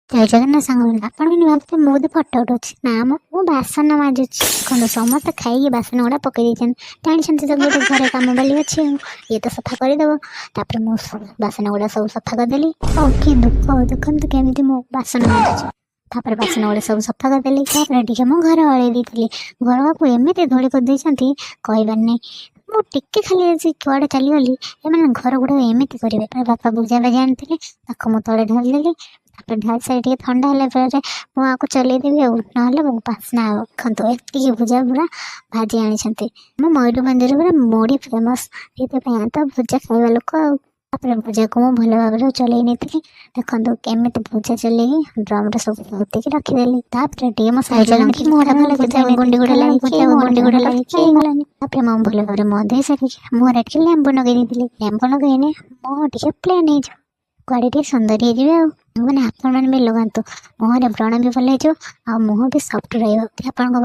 ଜୟ ଜଗନ୍ନାଥ ସାଙ୍ଗମାନେ। ଆପଣମାନେ ଭାବୁଥିବେ ମୁଁ ବୋଧେ ଫଟୋ ଉଠାଉଛି। ନା ମୁଁ ବାସନ ମାଜୁଛି। ଦେଖନ୍ତୁ, ସମସ୍ତେ ଖାଇକି ବାସନ ଗୁଡ଼ା ପକେଇ ଦେଇଛନ୍ତି। ଜାଣିଛନ୍ତି ତ, ଗୋଟେ ଘରେ କାମ ବାଲି ଅଛି ଆଉ ଇଏ ତ ସଫା କରିଦେବ। ତାପରେ ମୁଁ ବାସନ ଗୁଡ଼ା ସବୁ ସଫା କରିଦେଲି। ଆଉ କି ଦୁଃଖ! ଦେଖନ୍ତୁ କେମିତି ମୁଁ ବାସନ ମାଜୁଛି। ତାପରେ ବାସନ ଗୁଡ଼ା ସବୁ ସଫା କରିଦେଲି। ତାପରେ ଟିକେ ମୁଁ ଘର ଓଳେଇ ଦେଇଥିଲି। ଘରକୁ ଏମିତି ଧୂଳି କରିଦେଇଛନ୍ତି, କହିବାର ନାହିଁ। ମୁଁ ଟିକେ ଖାଲି ଆଜି କୁଆଡ଼େ ଚାଲିଗଲି, ଏମାନେ ଘର ଗୁଡ଼ାକ ଏମିତି କରିବେ। ବାପା ଭୁଜା ଭାଜି ଆଣିଥିଲେ, ତାକୁ ମୁଁ ତଳେ ଢାଳିଦେଲି। ତାପରେ ଢାଳି ସାରି ଟିକେ ଥଣ୍ଡା ହେଲା ପରେ ମୁଁ ଆକୁ ଚଲେଇଦେବି ଆଉ ନହେଲେ ମୁଁ ବାସ୍ନା ହେବ। ଦେଖନ୍ତୁ, ଏତିକି ଭୁଜା ପୁରା ଭାଜି ଆଣିଛନ୍ତି। ଆମ ମୟୂରଭଞ୍ଜରେ ପୁରା ମୁଢ଼ି ଫେମସ୍, ସେଇଥିପାଇଁ ତ ଭୁଜା ଖାଇବା ଲୋକ ଆଉ। ତାପରେ ଭୁଜାକୁ ମୁଁ ଭଲ ଭାବରେ ଚଲେଇ ନେଇଥିଲି। ଦେଖନ୍ତୁ, କେମିତି ଭୁଜା ଚଲେଇକି ଡ୍ରମ୍ରେ ସବୁ ପୋତିକି ରଖିଦେଲି। ତାପରେ ଟିକେ ମୋ ସାଇଡ଼୍ ମୁହଁଟା ଭଲ ଭୁଜା ଗୁଣ୍ଡି ଗୁଡ଼ା ଲାଗିକି, ଗୁଣ୍ଡି ଗୁଡ଼ା ଲାଗିକି ହେଇଗଲାନି। ତାପରେ ମୁଁ ଭଲ ଭାବରେ ମୁହଁ ଧୋଇ ସାରିକି ମୁହଁରେ ଟିକେ ଲେମ୍ବୁ ଲଗେଇ ଦେଇଥିଲି। ଲେମ୍ବୁ ଲଗେଇଲେ ମୁହଁ ଟିକେ ପ୍ଲେନ୍ ହେଇଯିବ, କୁଆଡ଼େ ଟିକେ ସୁନ୍ଦର ହେଇଯିବେ। ଆଉ ମାନେ ଆପଣମାନେ ବି ଲଗାନ୍ତୁ, ମୁହଁରେ ବ୍ରଣ ବି ଭଲ ହେଇଯିବ ଆଉ ମୁହଁ ବି ସଫ୍ଟ ରହିବ ଆପଣଙ୍କ।